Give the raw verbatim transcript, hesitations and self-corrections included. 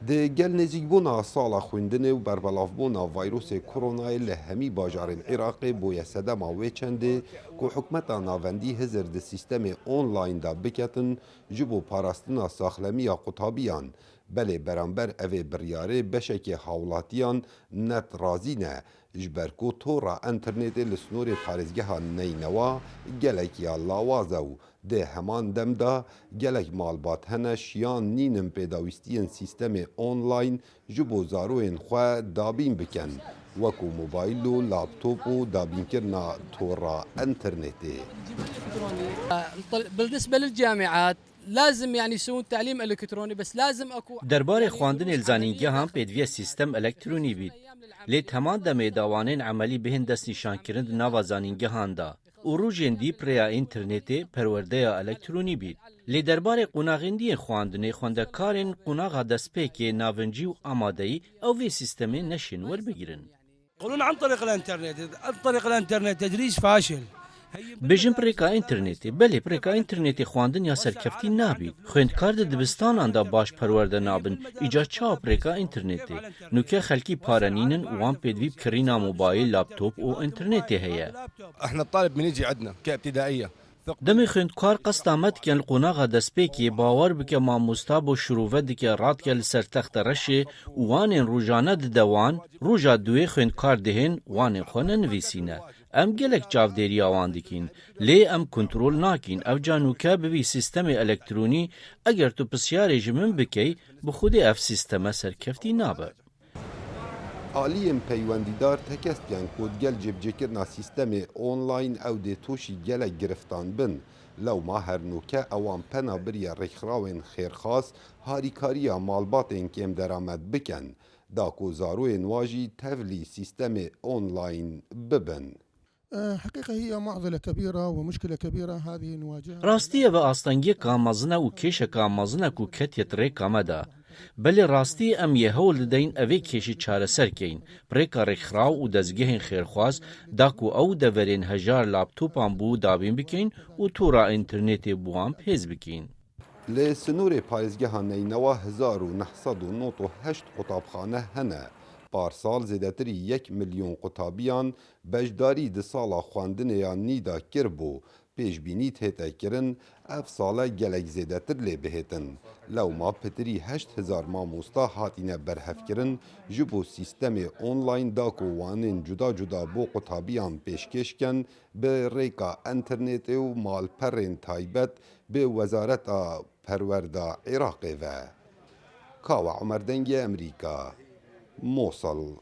Di gel nêzîkbûna sala xwendinê û berbelavbûna vayrosê koronayê li hemî bajarên Iraqê bûye sedema wê çendê ku hikûmeta navendî hizir di sîstemê online de biketin ji bo parastina saxlemiya qutabiyan. Belê beramber evê biryarê beşekê hawlatiyan net razî ne, ji ber ku tora enternetê li snorê parêzgeha Neynewa gelek ya lawaz e û di heman dem de gelek malbat hene şiyan nînin pêdawîstiyên sîstemê online ji bo zaroyên xwe dabîn bikin, wekû mobayl û laptop û dabînkirina tora enternetê. بالنسبة للجامعات لازم يعني يسوون تعليم إلكتروني، بس لازم أكو Derbarê xwendinê li zanîngehan pêdiviye sîstem elektronî bît. Lê di heman demê de wanên emelî bihên destnîşankirin di nava zanîngehan de û rojên dî bi rêya înternetê perwerdeya elektronî bît. Lê derbarê qonaxên dî yên xwendinê, xwendekarên qonaxa destpêkê, navincî û amadeyî ew vê sîstemê neşên werbigirin. يقولون عن طريق الانترنت، عن طريق الانترنت تدريس فاشل. Bêjin bi rêka înternetê. Belê, bi rêka înternetê xwendin ya serkeftî nabît. Xwendkar di dibistanan de baş perwerde nabin. Îca çawa bi rêka înternetê? Nûke xelkî pare nînin û wan pêdivî bi kirîna mobayl, laptop û înternetê heye. احنا الطالب من يجي عندنا كابتدائيه Demê xwendkar qesta me dikin li qonaxa destpêkê, bawer bike mamosta bo şirove dike, radike li ser texte reşê û wanên rojane dide wan, roja duwê xwendkar dihên wanên xwe nenivîsîne. Em gelek çavdêriya wan dikîn, lê em kontrol nakîn. Ev ca nûke bibî sîstemê elektronî, eger tu pisyarê ji min bikey, bi xwedê ev sîsteme serkeftî nabe. Aliyên peywendîdar tekez dikin ku di gel cêbicêkirina sîstemê online ew dê tûşî gelek giriftan bin. Lewma her nûke ewan pena biriye rêkxirawên xêrxas harîkariya malbatên kêmderamet bikin, da ku zaroyên wa jî tevlî sîstemê online bibin. حقيقة هي معضلة كبيرة ومشكلة كبيرة هذه نواجهها. Rastî ev astengiyeka mezin e û kêşeka mezin e ku ketiye di rêka me de. Belê rastî em yê hewl dideyin evê kêşî çareser keyin. Bi rêka rêkxiraw û dezgehên xêrxwaz da ku ew deverên hejar laptopan bo dabîn bikeyin û tora înternetê bo wan bihêz bikeyin. Li sinorê parêzgeha Neynewa hezar û neh sed û nod û heşt qutabxane hene. Parsal zêdetirî yek milyon qutabiyan beşdarî di sala xwendinê ya nî de kiribû. Pêşbînî tête kirin ev sale gelek zêdetir lê bihêtin. Lewma pitirî heşt hezar mamosta hatîne berhevkirin ji bo sîstemê online da ku wanên cuda cuda bo qutabiyan pêşkêş ken bi rêka înternetê û malperên taybet bi Wezareta Perwerda Iraqê ve. Kawa Omer Dengê Emerîka, Mosil.